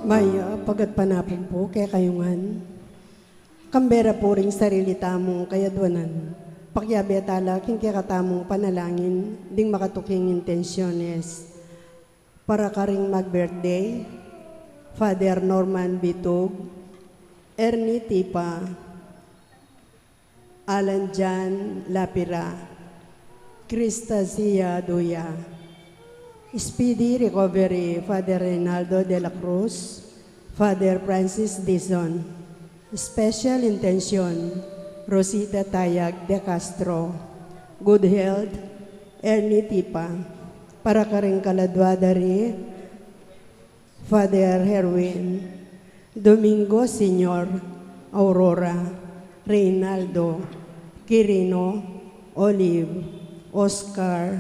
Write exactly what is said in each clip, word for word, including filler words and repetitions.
Mayap a gatpanapun pu kekayu ngan. Kambe ra pu ring sarili tamung kayadwanan, pakiabe tala king kekatamung panalangin ding makatuking intensyones. Para karing mag-birthday, Father Norman Bitug, Ernie Tipa, Alan John Lapira, Christasia Duya, speedy recovery, Father Reynaldo de la Cruz, Father Francis Dizon. Special intention, Rosita Tayag de Castro. Good health, Ernie Tipa. Para karing kaladwa da ri Father Herwin, Domingo Senior, Aurora, Reynaldo, Quirino, Olive, Oscar,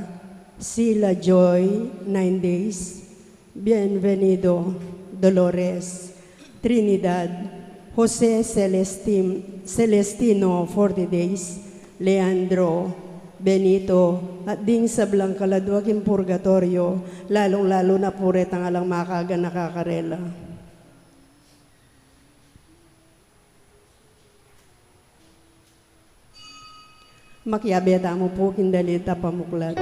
Sila Joy, nine days, Bienvenido, Dolores, Trinidad, Jose Celestin-, Celestino, forty days, Leandro, Benito, at ding sablang kaladwa king purgatoryo, lalung-lalu na pu retang alang makaganaka karela. Makiabe tamu pu king dalit a pamuklat.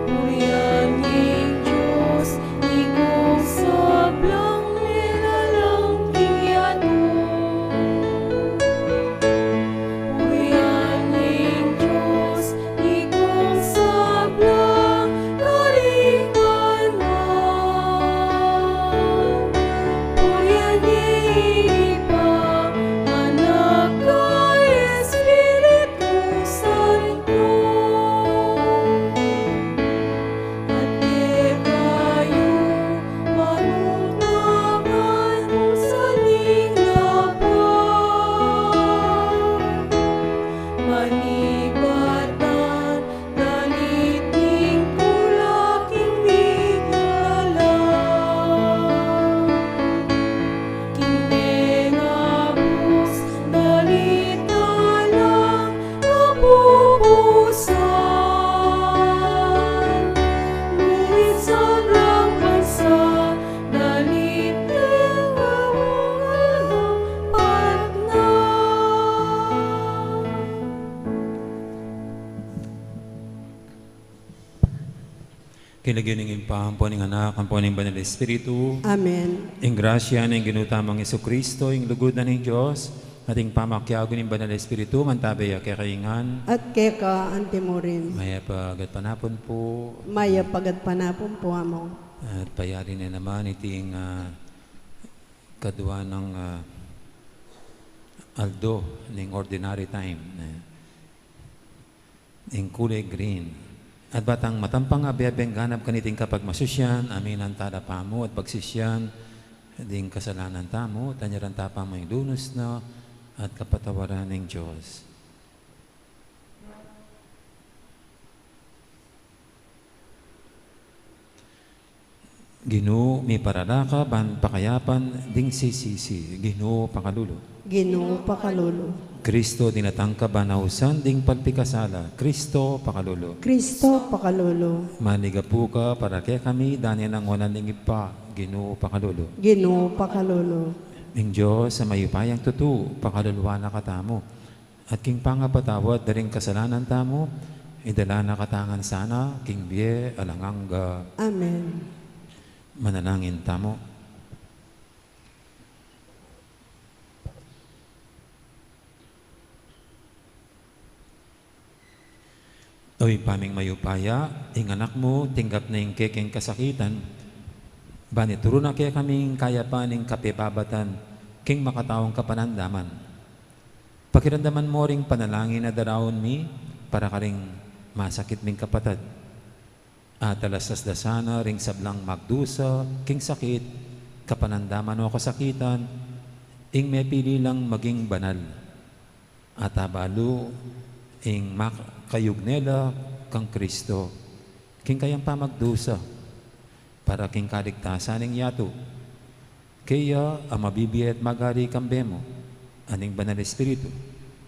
Purian ing Dios, ikong sablang nilalang king yatu. Purian ing Dios, ikong sablang kalingawan. Purian ing Ibpa, Anak, at Espiritu Santo. At kekayu, manung naman, sa ning labat, manibat na dalit ning tula king miglalang, king mengabus dalit alang kapupusan. Luid sablang bansa, dalit alang patna. King lagyu ning Ibpa, ampo ning Anak, ampo ning Banal Espiritu. Amen. Ing grasya ning Ginu tamung Jesucristo, ing lugud na ning Dios, at ing pamakiabe ning Banal Espiritu, mantabi ya kekayu ngan. At keka antimurin. Mayap a gatpanapun pu. Mayap a gatpanapun pu, Among. At payari ne naman iting, ah, kadwa nang, ah, aldo ning ordinary time, eh. Ing kule green. At ba tang matampang a bibie ing ganap kaniting kapagmasusyan, aminan tala pamu at pagsisian ding kasalanan tamu, tanyaran ta pamu ing lunus na at kapatawaran ning Dios. Ginu, miparala ka ban pakayapan ding sisisi. Ginu, pakalulu. Ginu, pakalulu. Kristo, dinatang ka ban ausan ding pagpikasala. Kristo, pakalulu. Kristo, pakalulu. Maligapu ka para kekami, dane nang wanan ning Ibpa. Ginu, pakalulu. Ginu, pakalulu. Ing Dios a mayupayang tutu, pakaluluan na katamu. At king pangapatawad da ring kasalanan tamu, idala na katamu ngan sana king bie alang angga. Amen. Manalangin tamu. O Ibpa ming mayupaya, ing Anak mu tinggap na ing kekeng kasakitan, ban ituru na kekami ing kayapan ning kapibabatan king makataung kapanandaman. Pakiramdaman mu ring panalangin a daraun mi para karing masakit ming kapatad. At alastas da sana ring sablang magdusa king sakit, kapanandaman o kasakitan, ing mepili lang maging banal. At abalu ing makayugne la kang Kristo. king kayang pamagdusa, para king kaligtasan ning yatu. Kaya a mabibie at magari kambe mu, aning Banal Espiritu,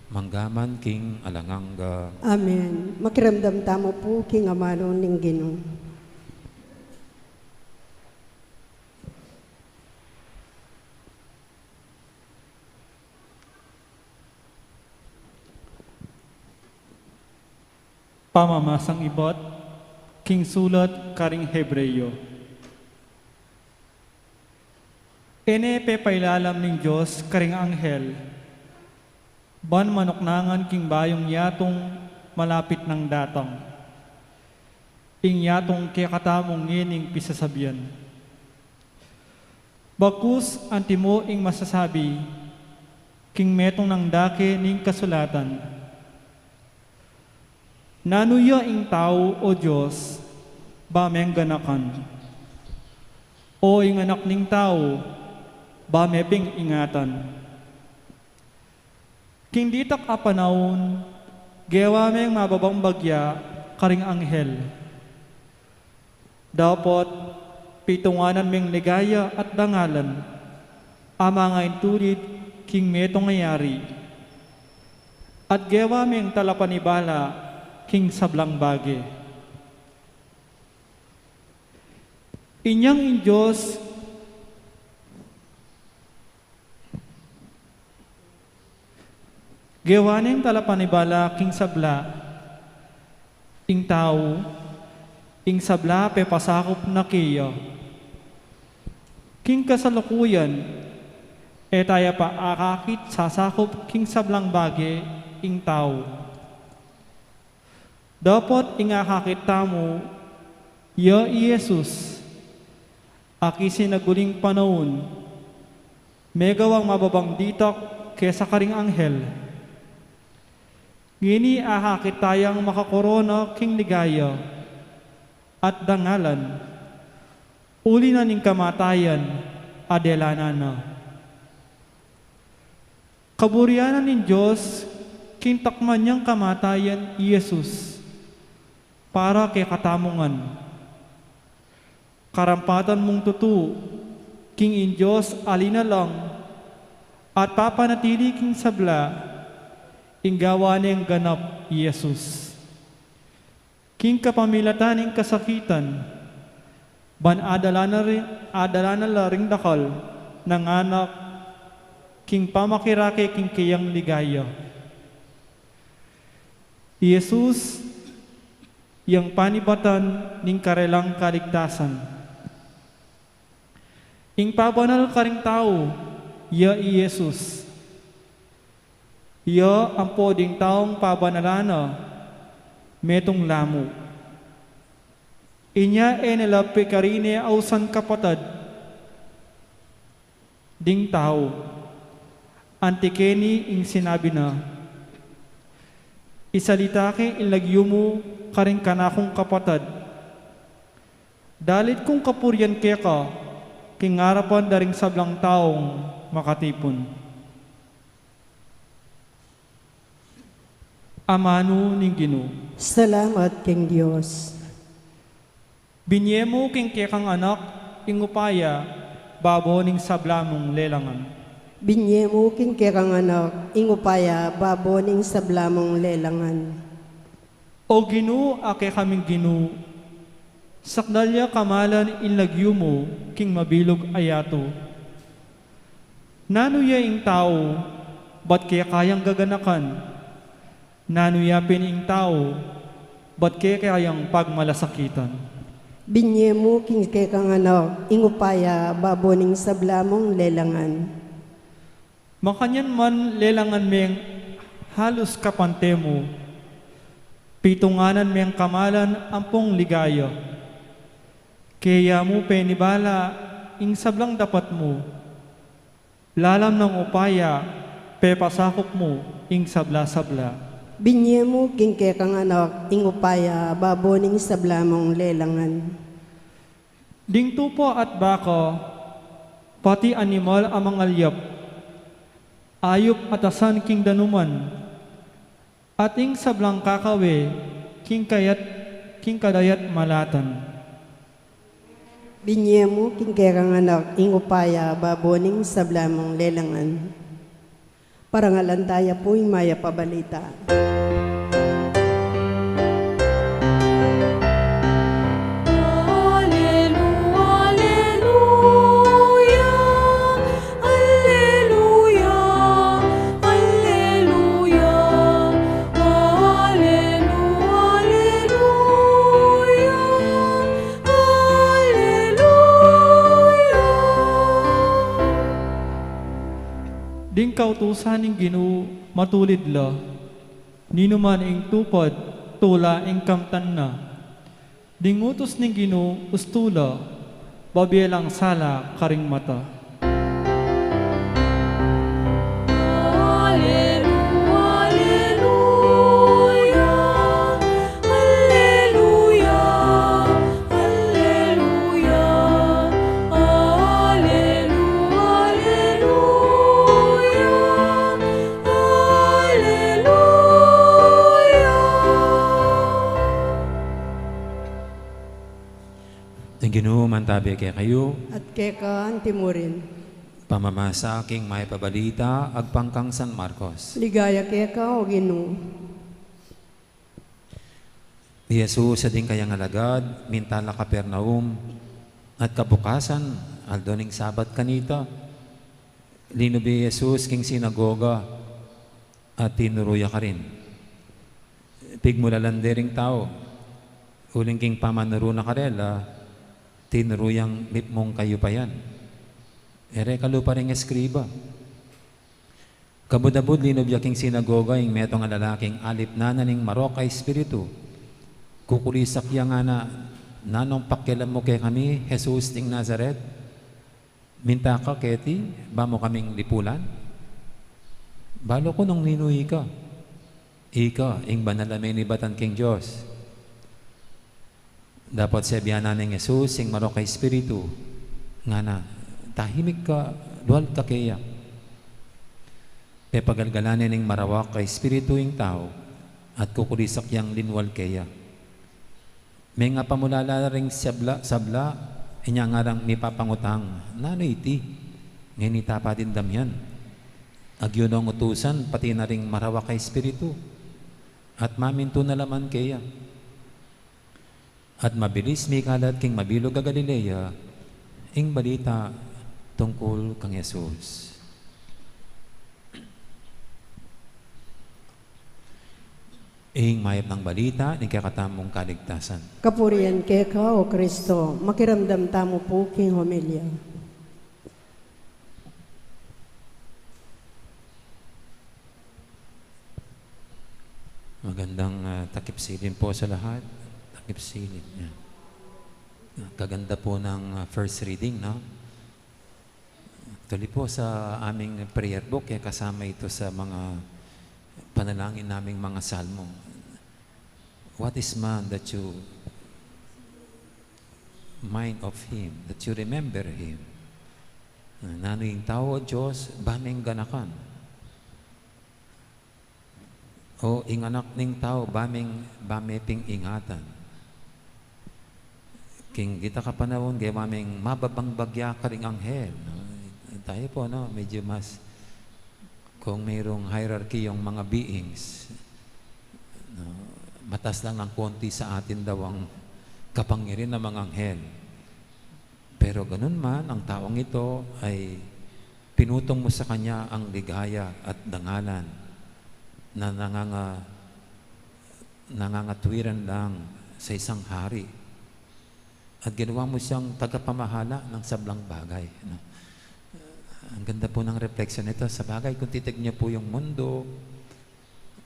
mangga man king alang angga. Amen. Makiramdam tamu pu king amanu ning Ginu. Pamamasang ibat king sulat karing Hebreo. E ne pepailalam ning Dios karing anghel, ban manuknangan king bayung yatung malapit nang datang, ing yatung kekatamung ngening pisasabian. Bagkus antimo ing masasabi king metung nang dake ning kasulatan. Nanu ya ing tau, o Dios, ba meng ganakan? O ing anak ning tau, ba me ping ingatan? King ditak a panaun, gewa meng mababang bagya karing anghel. Dapot pitunganan meng ligaya at dangalan a mangaintulid king metung a yari, at gewa meng talapanibala king sablang bage. Inyang ing Dios gewa neng talapanibala king sabla, ing tau, ing sabla pepasakup na keya. King kasalukuyan, e taya pa akakit sasakup king sablang bage ing tau. Dapot ing akakit tamu ya i Jesus, a king sinaguling panaun megawang mababang ditak kesa karing anghel. Ngeni akakit tayang makakorona king ligaya at dangalan, uli na ning kamatayan a delanan na. Kaburian na ning Dios king takman nang kamatayan i Jesus para kekatamu ngan. Karampatan mung tutu king ing Dios a linalang at papanatili king sabla ing gawa neng ganap i Jesus. King kapamilatan ning kasakitan, ban adala na ri-, adala na la ring dakal nang anak king pamakirake king keyang ligaya. I Jesus, yang panibatan ning karelang kaligtasan. Ing pabanal karing tau, ya i Jesus. Ya ampo ding taung pabanalan na, metung lamu. Inya e na la pekarine ausan kapatad ding tau. Anti keni ing sinabi na, isalita ke ing lagyu mu karing kanakung kapatad. Dalit kung kapurian keka king arapan da ring sablang taung makatipun. Amanu ning Ginu. Salamat king Dios. Binye mu king kekang anak ing upaya babo ning sabla mung lelangan. Binye mu king kekang anak ing upaya babo ning sabla mung lelangan. O Ginu, a kekaming Ginu, sakdal ya kamalan ing lagyu mu king mabilug a yatu. Nanu ya ing tau, bat keka yang gaganakan? Nanu ya pin ing tau, bat keka yang pagmalasakitan? Binye mu king kekang anak ing upaya babo ning sabla mung lelangan. Makanyan man lelangan meng halus kapante mu, pitunganan meng kamalan ampong ligaya. Keya mu penibala ing sablang dapat mu, lalam nang upaya pepasakup mu ing sabla-sabla. Binye mu king kekang anak ing upaya babo ning sabla mung lelangan. Ding tupa at baka, pati animal a mangalyap, ayup at asan king danuman, at ing sablang kakawe king kayat king kadayat malatan. Binie mu king kekang Anak ing upaya babo ning sablang lelangan. Parangalan taya pu ing Mayap a Balita. Aleluya, aleluya, aleluya, aleluya, aleluya. Ding kautusan ning Ginu matulid la, ninuman ing tupad tula ing kamtan na. Ding utus ning Ginu ustu la, babie lang sala karing mata. Aleluya, aleluya, aleluya, aleluya, aleluya, aleluya. Ing Ginu mantabi kekayu. At keka anti mu rin. Pamamasa king Mayap a Balita agpang kang San Marcos. Ligaya keka, o Ginu. I Jesus at ding kayang alagad minta la Capernaum, at kabukasan, aldo ning Sabat kanita, linub ya i Jesus king sinagoga, at tinuru ya karin. Pigmulalan de ring tau, uling king pamanuru na karela, tinuru yang mipmung kayupayan. E re kalupa ring eskriba. Kabud-abud linub ya king sinagoga ing metung a lalaking alipnan na ning marok a espiritu. Kukulisak ya ngana, "Nanung pakialam mu kekami, Jesus ning Nazaret? Minta ka keti, ba mu kaming lipulan?" Balu ku nung ninu ika. Ika ing banal a menibatan king Dios. Dapot sebian na ning Jesus ing marok a espiritu, ngana, "Tahimik ka, lual ka keya." Pepagalgalan ne ning marawak a espiritu ing tau, at kukulisak yang linwal keya. Mengapamulala ring sabla, sabla, inya ngarang mipapangutang, "Nanu iti? Ngeni ta pa din damian? Agyu nong utusan pati na ring marawak a espiritu, at mamintu na la man keya." At mabilis mikalat king mabilug a Galilea ing balita tungkul kang Jesus. Ing mayap nang balita ning kekatamung kaligtasan. Kapurian keka, o Kristo. Makiramdam tamu pu king homilya. Magandang, ah, takip silim po sa lahat. Takip silim, yan. Kaganda po ng, ah, first reading, no? Actually po, sa aming prayer book, eh, kasama ito sa mga panalangin naming mga salmo. "What is man that you mind of him, that you remember him?" Nanu ing tau, O Dios, ba meng ganakan? O ing anak ning tau, ba meng, ba me ping ingatan? King kita kapanaun, gewa meng mababang bagya karing anghel, no? Tayo po, no? Medyo mas, kung mayroong hierarchy yung mga beings, no? Mataas lang ng konti sa atin daw ang kapangyarihan ng mga anghel. Pero ganun man, ang taong ito ay pinutong mo sa kanya ang ligaya at dangalan na nanganga-, nangangatwiran lang sa isang hari. At ginawa mo siyang tagapamahala ng sablang bagay, no? Ang ganda po ng reflection nito. Sa bagay, kung titignan niyo po yung mundo,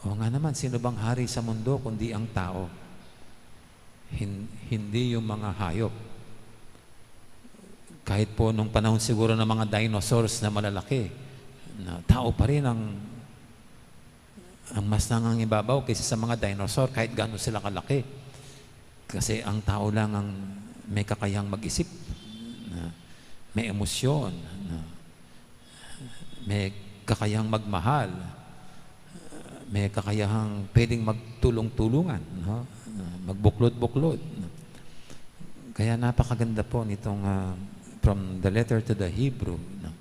o nga naman, sino bang hari sa mundo kundi ang tao? Hin-, hindi yung mga hayop. Kahit po nung panahon siguro ng mga dinosaurs na malalaki, na tao pa rin ang, ang mas nangangibabaw kaysa sa mga dinosaur, kahit gaano sila kalaki. Kasi ang tao lang ang may kakayahang mag-isip, na may emosyon, na may kakayahang magmahal, may kakayahang pwedeng magtulong-tulungan, no? magbuklod-buklod. Kaya napakaganda po nitong, ah, from the letter to the Hebrew, no?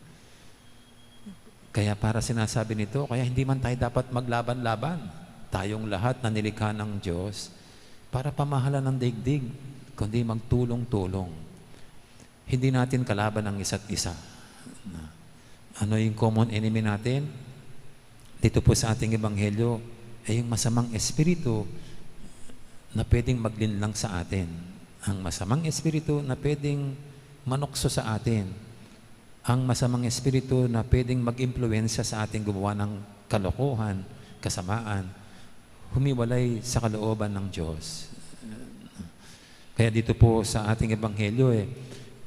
Kaya para sinasabi nito, kaya hindi man tayo dapat maglaban-laban. Tayong lahat na nilikha ng Diyos para pamahalan ng daigdig, kundi magtulong-tulong. Hindi natin kalaban ang isa't isa. Na, ano yung common enemy natin? Dito po sa ating ebanghelyo, ay yung masamang espiritu na pwedeng maglinlang sa atin. Ang masamang espiritu na pwedeng manukso sa atin. Ang masamang espiritu na pwedeng mag-impluwensya sa ating gumawa ng kalokohan, kasamaan, humiwalay sa kalooban ng Diyos. Kaya dito po sa ating ebanghelyo, eh,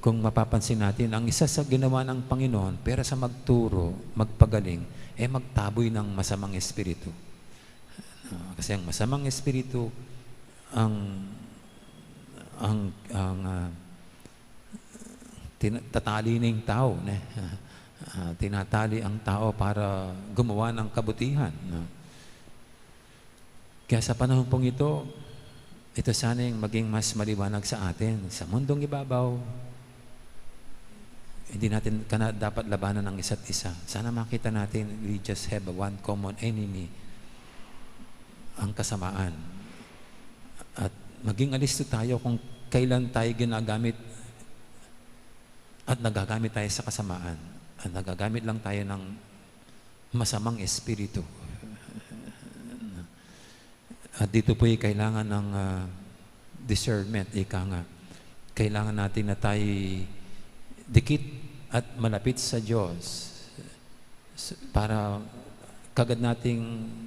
kung mapapansin natin, ang isa sa ginawa ng Panginoon, pera sa magturo, magpagaling, eh, magtaboy ng masamang espiritu. Ah, kasi ang masamang espiritu, ang, ang, ang, ah, tina-, tatali na yung tao, ne? Ah, tinatali ang tao para gumawa ng kabutihan, no? Kaya sa panahon pong ito, ito sana yung maging mas maliwanag sa atin. Sa mundong ibabaw, hindi natin kana dapat labanan ang isa't isa. Sana makita natin, we just have a one common enemy, ang kasamaan. At maging alisto tayo kung kailan tayo ginagamit at nagagamit tayo sa kasamaan. At nagagamit lang tayo ng masamang espiritu. At dito po'y kailangan ng, ah, discernment, ika nga. Kailangan natin na tayo dikit at malapit sa Diyos s-, para kagad nating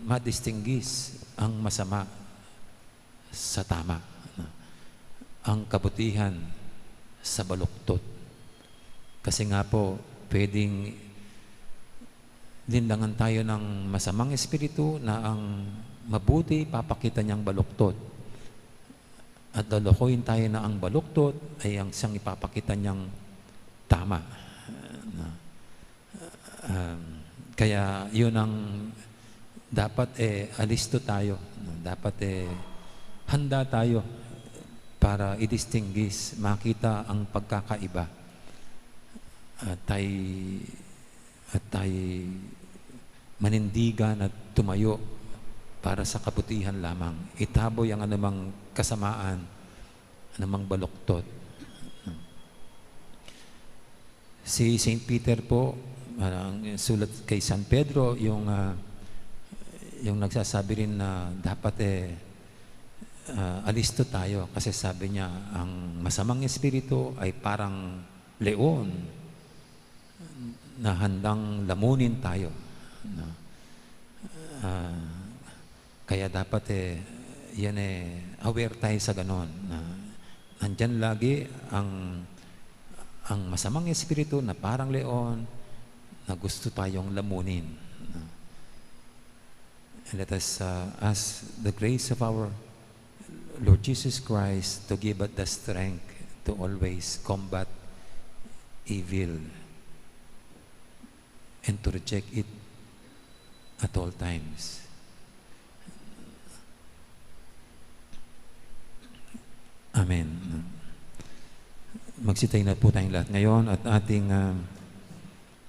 madistinguish ang masama sa tama, no? Ang kabutihan sa baluktot. Kasi nga po, pwedeng linlangan tayo ng masamang espiritu na ang mabuti papakita niyang baluktot. At lolokohin tayo na ang baluktot ay ang siyang ipapakita niyang tama. Na, um, kaya yun ang dapat, eh, alisto tayo. No? Dapat, eh, handa tayo para i-distinguish, makita ang pagkakaiba. At tayo, at tayo manindigan at tumayo para sa kabutihan lamang. Itaboy ang anumang kasamaan, anumang baluktot. Si Saint Peter po, ah, ang sulat kay San Pedro, yung, ah, yung nagsasabi rin na dapat, eh, ah, alisto tayo kasi sabi niya, ang masamang espiritu ay parang leon na handang lamunin tayo, no? Ah, kaya dapat, eh, yan, eh, aware tayo sa ganon na nandyan lagi ang, ang masamang espiritu na parang leon na gusto tayong lamunin, no? And let us, uh, ask the grace of our Lord Jesus Christ to give us the strength to always combat evil and to reject it at all times. Amen. Magsitayo na po tayong lahat ngayon at ating, ah,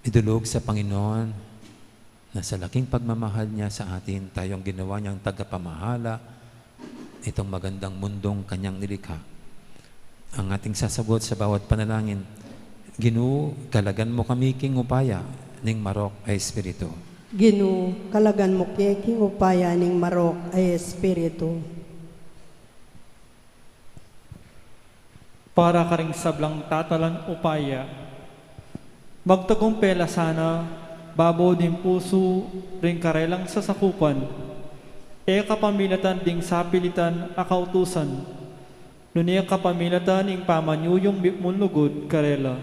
idulog sa Panginoon na sa laking pagmamahal niya sa atin, tayong ginawa niyang tagapamahala nitong magandang mundong kanyang nilikha. Ang ating sasagot sa bawat panalangin, Ginu, kalagan mu kami king upaya ning marok a espiritu. Ginu, kalagan mu ke king upaya ning marok a espiritu. Para karing sablang tatalan upaya, magtagumpe la sana babo ding pusu ring karelang sasakupan, e kapamilatan ding sapilitan a kautusan, nune kapamilatan ning pamanyuyung mipnung lugud karela.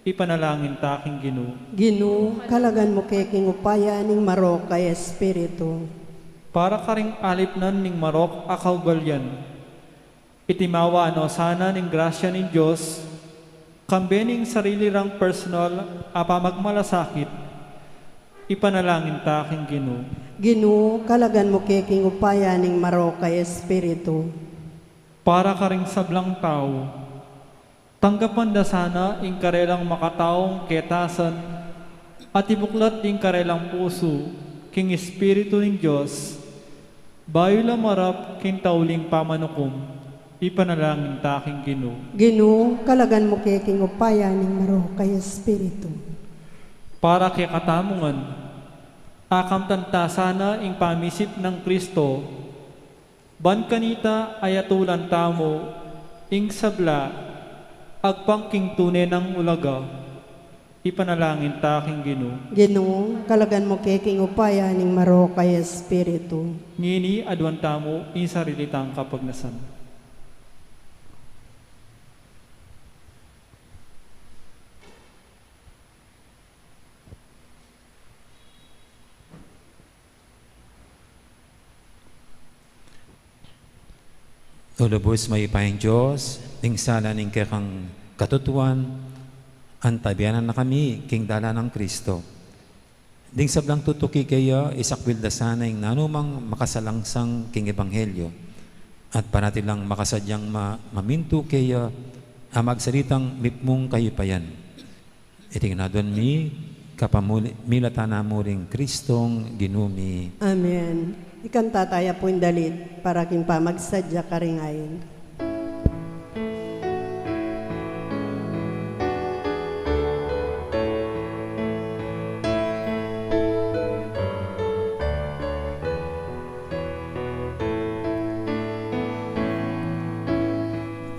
Ipanalangin ta king Ginu. Ginu, kalagan mu ke king upaya ning marok a espiritu. Para karing alipnan ning marok a kaugalian, itimawa no sana ning grasya ning Dios, kambe ning sarili rang personal a pamagmalasakit. Ipanalangin ta king Ginu. Ginu, kalagan mu ke king upaya ning marok a espiritu. Para karing sablang tau, tanggapan da sana ing karelang makataung ketasan at ibuklat ing karelang pusu king Espiritu ning Dios, bayu la marap king tauling pamanukum. Ipanalangin ta king Ginu. Ginu, kalagan mu ke king upaya ning marok a Espiritu. Para kekatamu ngan, akamtan ta sana ing pamisip nang Kristo, ban kanita ayatulan tamu ing sabla agpang king tune nang ulaga. Ipanalangin ta king Ginu. Ginu, kalagan mu ke king upaya ning marok a Espiritu. Ngeni aduan tamu ing sarili tang kapagnasan. O lubus mayupayang Dios, ding sala ning kekang katutuan, antabayanan na kami king dalan nang Kristo. Ding sablang tutuki keya, isakwil da sana ing nanumang makasalangsang king ebanghelyo, at parati lang makasadyang ma-, mamintu keya, a magsalitang mipmung kayupayan. Iti ngan aduan mi, kapamuli-, milatan na mu ring Kristong Ginu mi. Amen. Ikanta taya pu ing dalit para king pamagsadya karing ain.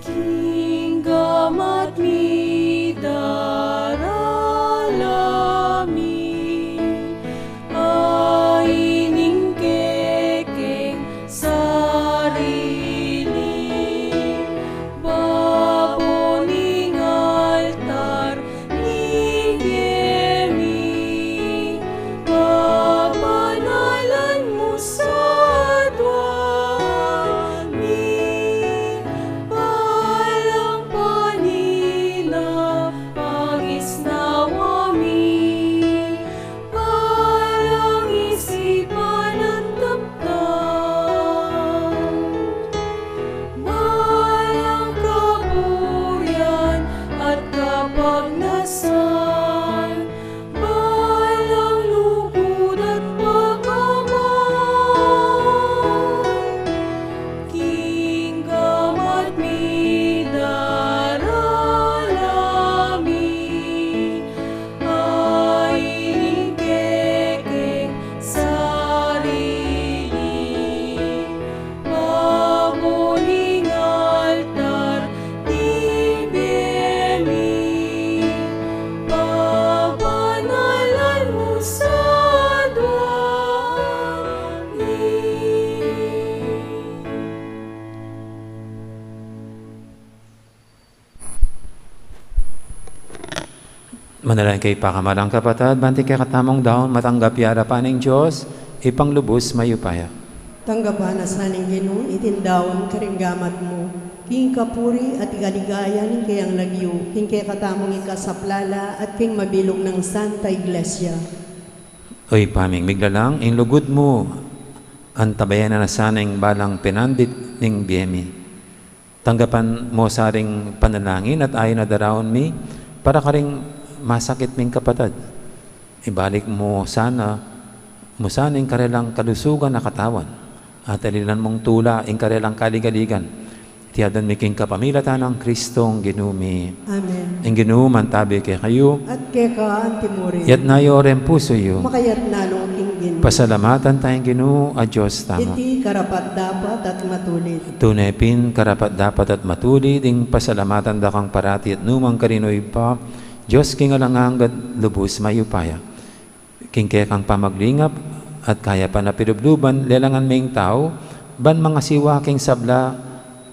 King gamat mi darala mi, ain ing kekeng sarili, babo ning altar ning bie mi, papanalan mu sa aduan mi, balang panina pagisnawa mi, balang isipan at taptan, balang kaburian at kapagnasan, balang lugud at pakamal, king gamat mi darala mi, ain ing kekeng sarili, babo ning altar ning bie mi, papanalan mu sa aduan mi. Manalangin kayu pakamalan kung kapatad, ban iti kekatamung daun matanggap ya arapan ning Dios, Ibpang lubus mayupaya. Tanggapan na sa ning Ginu iting daun karing gamat mu, king kapuri at ikaligaya ning keyang lagyu, king kekatamung ikasaplala at king mabilug nang Santa Iglesia. O Ibpa ming miglalang, ing lugud mu antabayanan na sana ing balang pinandit ning bie mi. Tanggapan mu sa ring panalangin at ain a daraun mi para karing masakit ming kapatad. Ibalik mu sana, mu sana ing karelang kalusugan a katawan, at alilan mung tula ing karelang kaligaligan. Iti aduan mi king kapamilatan nang Kristong Ginu mi. Amen. Ing Ginu mantabi kekayu. At keka antimurin. Iyatas yu ring pusu yu. Makayatas na king Ginu. Pasalamatan taya ing Ginu a Dios tamu. Iti karapat-dapat at matulid. Tune pin karapat-dapat at matulid ing pasalamatan da kang parati at nu man karin, O Ibpa, Dios king alang angga at lubus mayupaya. King kekang pamaglingap at kayapan a pilubluban, lelangan me ing tau, ban mangasiwa king sabla,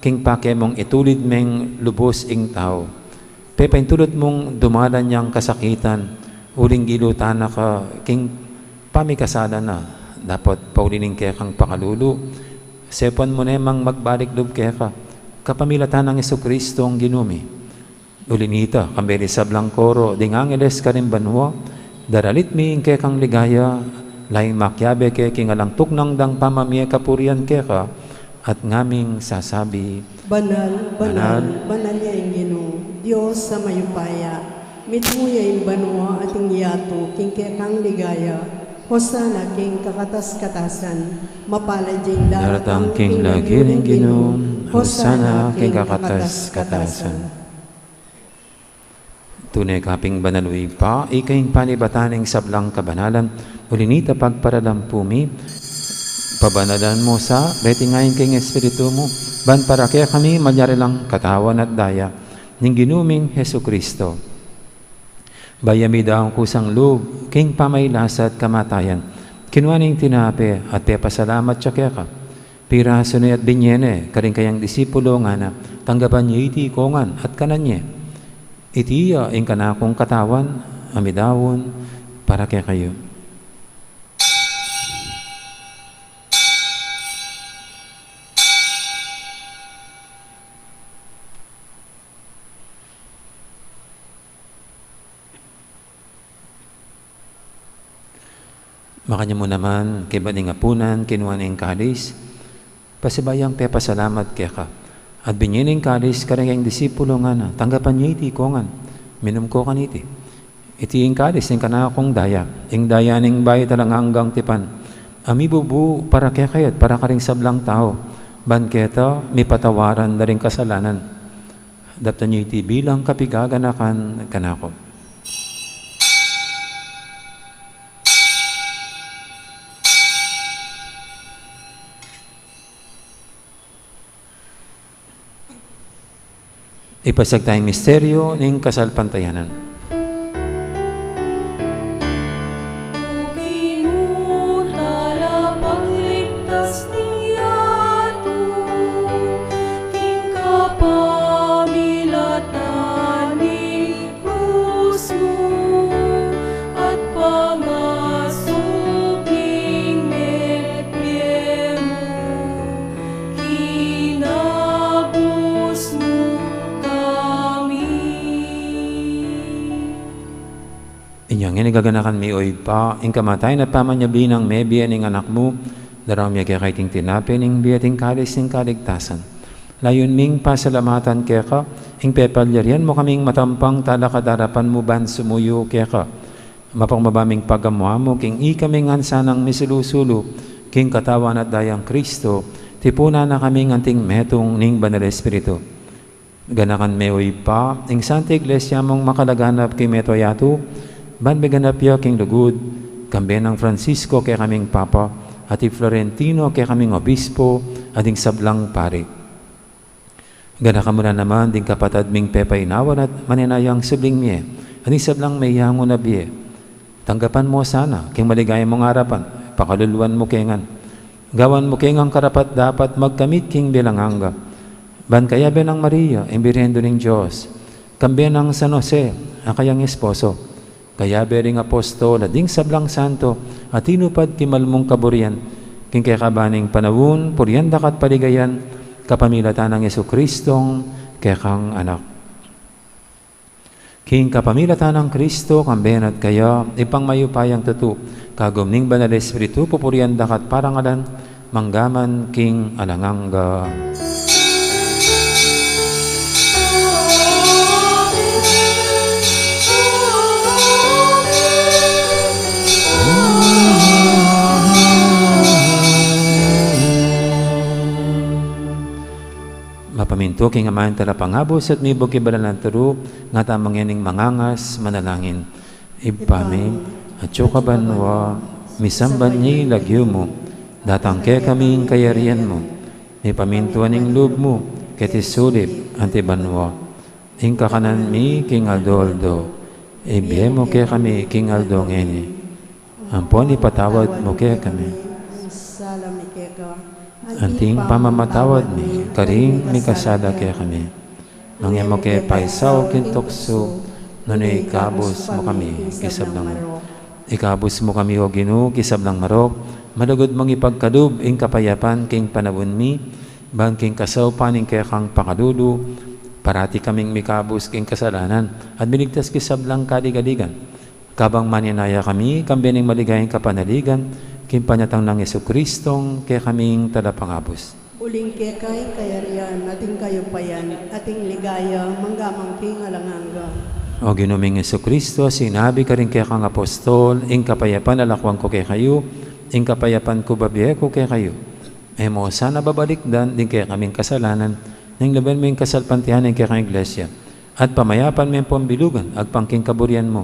king pake mung itulid meng lubus ing tau. Pepaintulud mung dumalan yang kasakitan, uling gilutan na ka king pamikasala na, dapot pauli ning kekang pakalulu, sepuan mu ne mang magbalik lub keka, kapamilatan nang Jesucristo ing Ginu mi. Uli nita, kambe ring sablang koro ding angeles karin banua, daralit mi ing kekang ligaya, laing makiabe ke king alang tuknang dang pamamie kapurian keka, at ngaming sasabi, Banal, banal, banal ya ing Ginu, Dios a mayupaya. Mitmu ya ing banua at ing yatu king kekang ligaya. Hosana king kakatas-katasan. Mapalad ya ing daratang king lagyu ning Ginu. Hosana king kakatas-katasan. Tune ka pin banal, o Ibpa, ika ing panibatan ning sablang kabanalan, uli na nita pagparalampu mi, pabanalan mu sa, beti ngeni king Espiritu mu, ban para kekami malyari lang katawan at daya ning Ginu ming Jesucristo. Bayu ya midaun kusang lub king pamagkasakit at kamatayan, kinua ne ing tinape at pepasalamat ya keka. Pirasu ne at binye ne karing kayang disipulo, ngana, tanggapan ye iti ikongan at kanan ye. Iti ya ing kanakung katawan a midaun para kekayu. Makanyan mu naman, kaybat ning apunan, kinua ne ing kalis, pasibayu yang pepasalamat keka. At binye ne ing kalis karing kayang disipulo, ngana, tanggapan ye iti ikongan, minum ko kaniti. Iti ing kalis ning kanakung daya, ing daya ning bayu at alang anggang tipan, a mibubu para kekayu at para karing sablang tau, ban keta mipatawaran da ring kasalanan. Daptan ye iti bilang kapigaganakan kanaku. Ipasiag taya ing misteryu ning kasalpantayanan. O Ginu, talapagligtas ning yatu, king kapamilatan ning krus mu at pangasubling mebie mu, kinabus mu kami. Inya ngeni gaganakan mi, o Ibpa, ing kamatayan at pamanyubling mebie ning Anak mu, daraun mi keka iting tinape ning bie at ing kalis ning kaligtasan. Layun ming pasalamatan keka ing pepalyarian mu kaming matampang talakad king arapan mu ban sumuyu keka. Mapagmabaming pagamu-amu king ikami ngan sanang misulu-sulu king katawan at dayang Kristo, tipunan na kaming anting metung ning Banal Espiritu. Ganakan me, o Ibpa, ing Santa Iglesia mung makalaganap king mabilug a yatu, ban miganap ya king lugud, kambe nang Francisco kekaming Papa, at i Florentino kekaming Obispo, at ding sablang pari. Ganakan mu la naman ding kapatad ming pepainawan at maninayang subling mie, at ding sablang meyangu na bie. Tanggapan mu sana king maligaya mung arapan, pakaluluan mu ke ngan. Gawan mu ke ngan karapat-dapat magkamit king bie alang angga. Ban kayabe nang Maria, ing Birhen Indu ning Dios, kambe nang San Jose, a kayang esposo, kayabe ring apostol, at ding sablang santo, a tinupad king mal mung kaburian, king kekaban ning panaun, purian da ka at paligayan, kapamilatan nang Jesucristong kekang Anak. King kapamilatan nang Kristo, kambe na at kaya, Ibpang mayupayang tutu, kagum ning Banal Espiritu, pupurian da ka at parangalan, mangga man king alang angga. Mapamintu king Ama ing Talapangabus at mibug king banal a turu, ngatamu ngening mangangas, manalangin. Ibpa mi, atsu ka banua, misamban ya ing lagyu mu, datang kekami ing kayarian mu, mipamintuan ing lub mu, keti sulip anti banua. Ing kakanan mi king aldo-aldo, ibie mu kekami king aldo ngeni. Ampon ipatawad mu kekami ing sala mi keka, anti ing pamamatawad mi karing mikasala kekami. Manga e mu ke paisaul king tuksu, nune ikabus mu kami king sablang marok. Ikabus mu kami, O Ginu, king sablang marok, malugud mung ipagkalub ing kapayapan king panaun mi, ban king kasaupan ning kekang pakalulu, parati kaming mikabus king kasalanan, at miligtas king sablang kaligaligan. Kabang maninaya kami, kambe ning maligayang kapanaligan, king panyatang nang Jesucristong kekaming Talapangabus. Uling keka ing kayarian, at ing kayupayan, at ing ligaya, mangga man king alang angga. O Ginu ming Jesucristo, sinabi karing kekang apostol, ing kapayapan lalakwan ku kekayu, ing kapayapan ku bibie ku kekayu. E mu sana babalikdan ding kekaming kasalanan, nune lawen mu ing kasalpantayanan ning kekang Iglesia, at pamayapan me ampong bilug agpang king kaburian mu.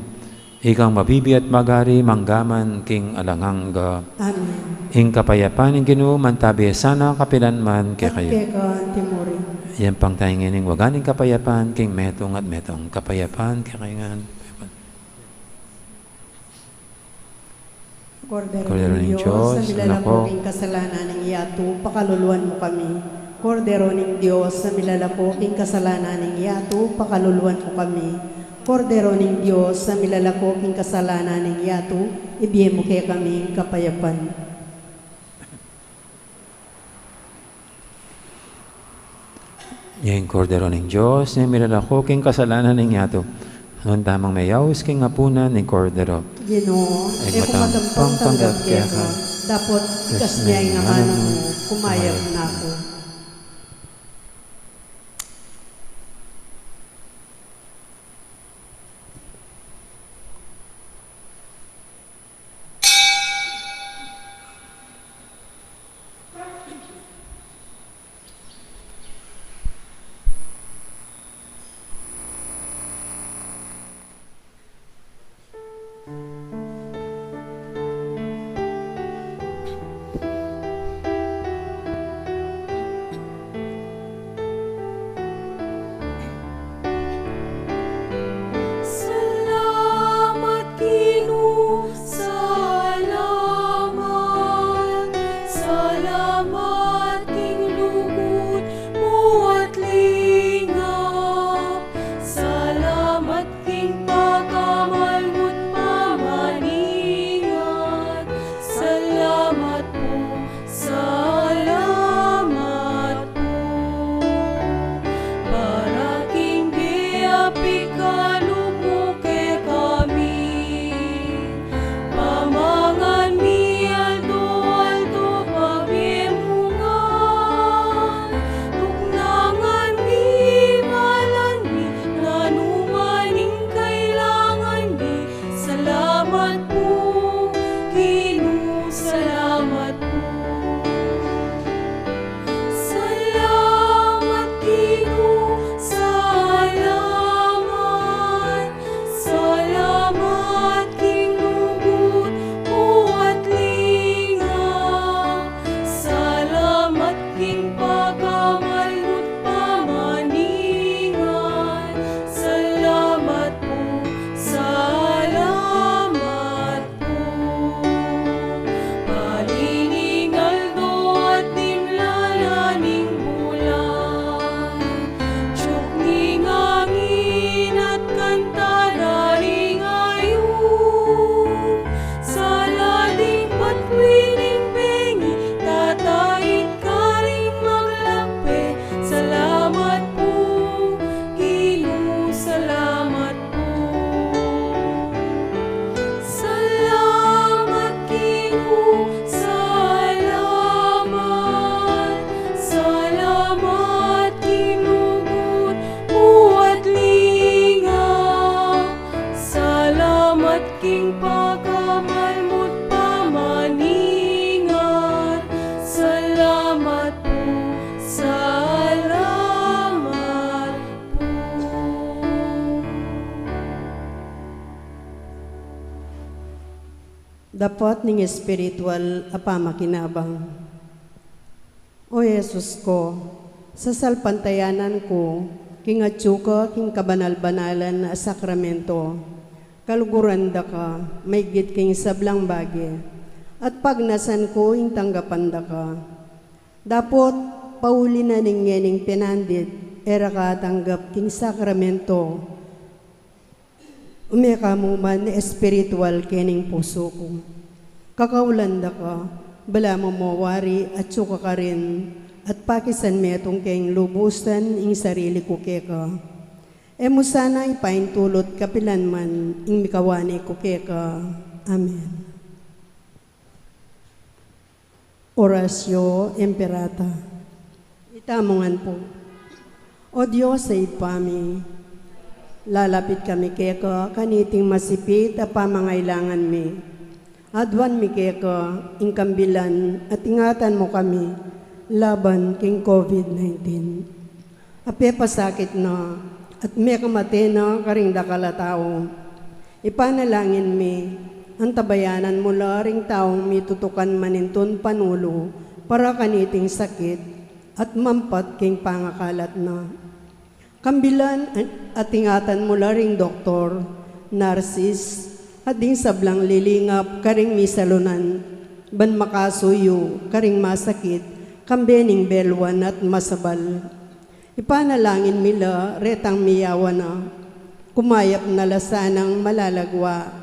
Ikang mabibie at magari mangga man king alang angga. Amen. Ing kapayapan ning Ginu mantabi sana kapilan man kekayu. At keka mu rin. Yan pang tayu ngening waga ning kapayapan king metung at metung. Kapayapan kekayu ngan. Kordero ning Dios, a milalako king kasalanan ning yatu, pakaluluan mu kami. Kordero ning Dios, a milalako king kasalanan ning yatu, pakaluluan mu kami. Kordero ning Dios, a milalako king kasalanan ning yatu, ibie mu kekami ing kapayapan. Ing Kordero ning Dios, a milalako king kasalanan ning yatu. Nuan tamung meyaus king apunan ning Kordero. Ginu, e ku matampang tanggap keka, dapot ikasmu ing amanu mu, kumayap na ku. Salamat, Ginu, salamat. Salamat king lugud mu at lingap. Salamat king pakamal mu't pamaningat. Salamat pu, salamat pu. Para king bie a pikalub mu kekami. Pamangan mi aldo-aldo, pabie mu ngan. Tuknangan mi, balan mi, nanu man ing kailangan mi. Salamat pu, Ginu, salamat pu. Salamat, Ginu, salamat. Salamat king lugud mu at lingap. Salamat king pakamal mu't pamaningat. Salamat pu, salamat pu. Pali ning aldo at dimlan na ning bulan, tiuk ning angin at kanta da ring ayup, sala ding patwi ning bengi, tatait karing maglakbe. Salamat pu, Ginu, salamat pu. Salamat, Ginu, salamat. Salamat king lugud mu at lingap. Salamat king pakamal mu't pamaningat. Salamat pu, salamat pu. Dapot ning espiritual a pamakinabang. O Jesus ko, sasalpantayanan ku king atyu ka king kabanal-banalan a sakramento. Kaluguran da ka maigit king sablang bage, at pagnasan ku ing tanggapan da ka. Dapot pauli na ning ngening penandit, e ra ka atanggap king sakramento, ume ka mu man espiritual kening pusu ku. Kakaulan da ka, balamu mo wari atyu ka karin, at pakisan metung keng lubusan ing sarili ku keka. E mu sana ipaintulut kapilan man ing mikawani ku keka. Amen. Oratio Imperata. Tamu ngan pu. O Dios a Ibpa mi, lalapit kami keka kaniting masipit a pamangailangan mi. Aduan mi keka ing kambilan at ingatan mu kami laban king COVID nineteen. A pepasakit na at mekamate na karing dakal a tau. Ipanalangin mi, antabayanan mu la ring taung mitutukan manintun panulu para kaniting sakit at mampat king pangakalat na. Kambilan at ingatan mu la ring doktor, narsis, at ding sablang lilingap karing misalunan, ban makasuyu karing masakit, kambe ning belwan at masabal. Ipanalangin mi la retang miyawan na, kumayap na la sanang malalagwa.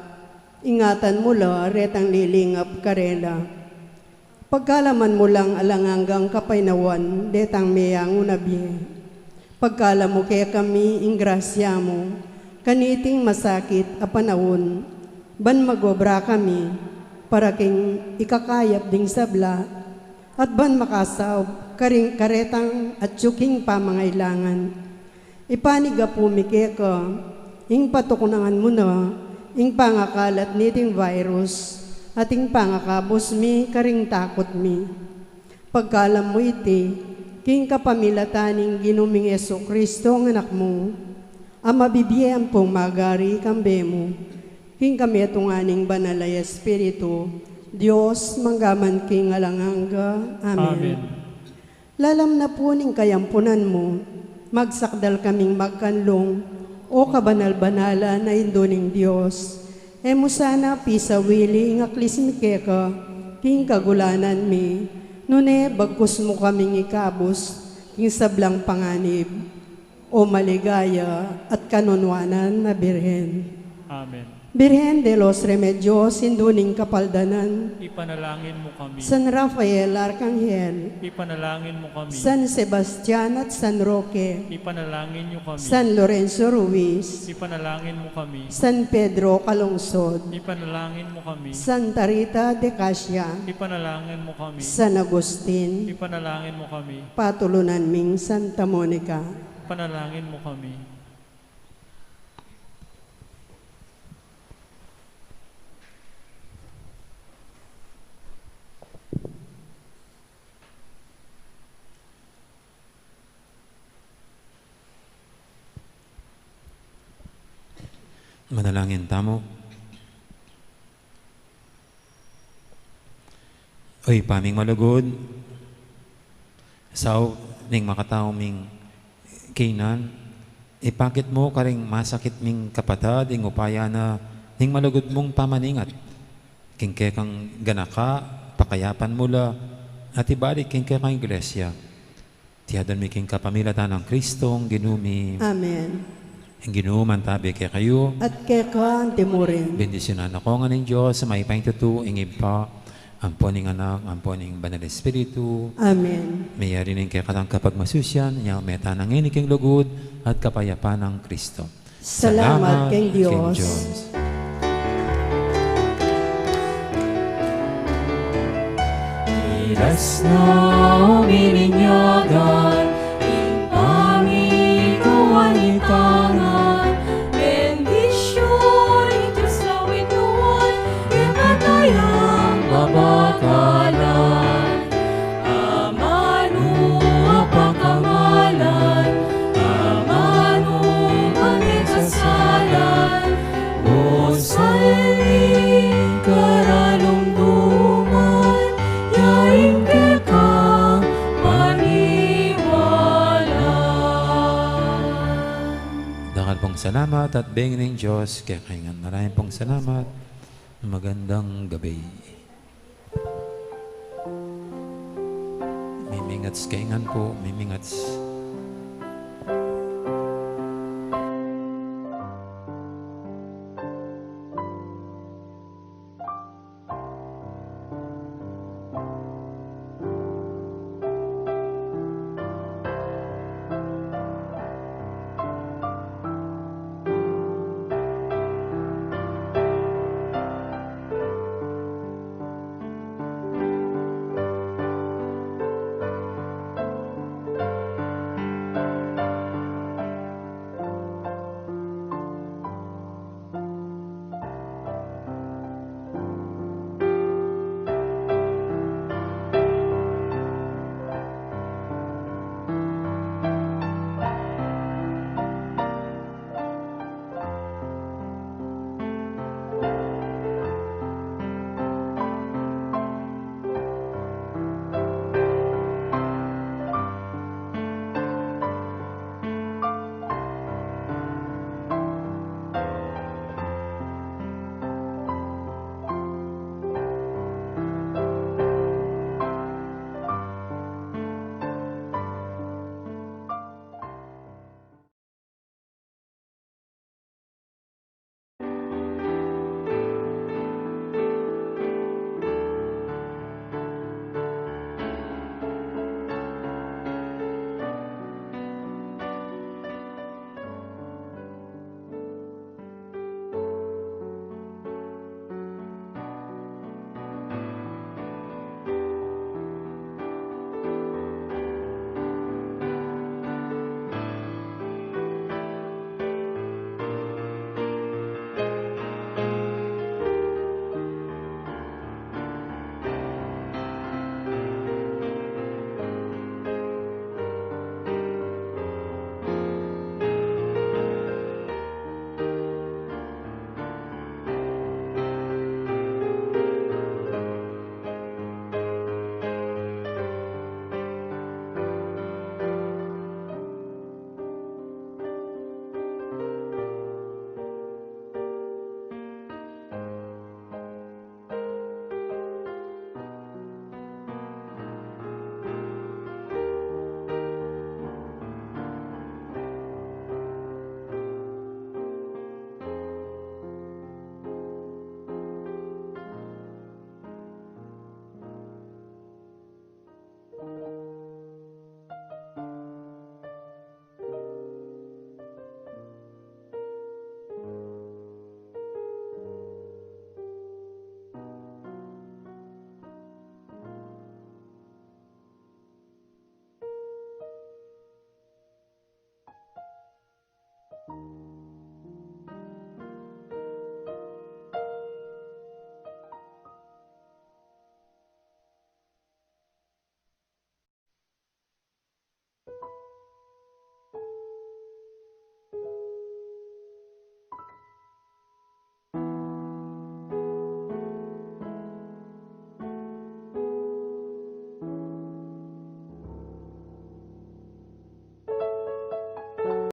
Ingatan mu la retang lilingap karela. Pagkalaman mu lang alang anggang kapaynawan detang meyangu na bie. Pagkalam mu kekami ing grasya mu, kaniting masakit a panaun, ban magobra kami, para king ikakayap ding sabla, at ban makasaup karing karetang atyu king pamangailangan. Ipanigapu mi keka ing patuknangan mu na ing pangakalat niting virus, at ing pangakabus mi karing takut mi. Pagkalam mu iti king kapamilatan ning Ginu ming Jesucristo, ing Anak mu, a mabibie ampong magari kambe mu, king kametungan ning Banal a Espiritu, Dios, mangga man king alang angga. Amen. Amen. Lalam na pu ning kayampunan mu, magsakdal kaming magkanlung, O kabanal-banalan a Indu ning Dios. E mu sana pisawili ing aklis mi keka king kagulanan mi, nune bagkus mu kaming ikabus king sablang panganib. O maligaya at kanunuanan a Birhen. Amen. Birhen de los Remedios, Indu ning Kapaldanan. Ipanalangin mu kami. San Rafael Arkanghel. Ipanalangin mu kami. San Sebastian at San Roque. Ipanalangin yu kami. San Lorenzo Ruiz. Ipanalangin mu kami. San Pedro Calungsod. Ipanalangin mu kami. Santa Rita de Casia. Ipanalangin mu kami. San Agustin. Ipanalangin mu kami. Patulunan ming Santa Monica. Panalangin mu kami. Manalangin tamu. O Ibpa ming malugud, saup ning makatau ming kaynan, ipakit mu karing masakit ming kapatad ing upaya na ning malugud mung pamaningat king kekang ganaka, pakayapan mu la, at ibalik king kekang Iglesia. Iti adwan mi king kapamilatan nang Kristong Ginu mi. Amen. Ing Ginu mantabi kekayu. At keka anti mu rin. Bendisyunan na ko ngan ning Dios a mayupaya king tutu, ing Ibpa, ampo ning Anak, ampo ning Banal Espiritu. Amen. Meyari ning kekatang kapagmasusian, inya meta na ngeni king lugud at kapayapan nang Kristo. Salamat king Dios. Iras na o mininyagan, ing pamikauan ning tangan, bendisyun ning Dios lawit nuan, kekatang babakalan. Amanu a pakangalan, amanu a mekasalan, o salin karalumduman, ya ing kekang paniwalan. Dakal pung salamat at bengi ning Dios kekayu ngan. Maraming pung salamat. Magandang gabi. Mimingats kekayu ngan pu, mimingats.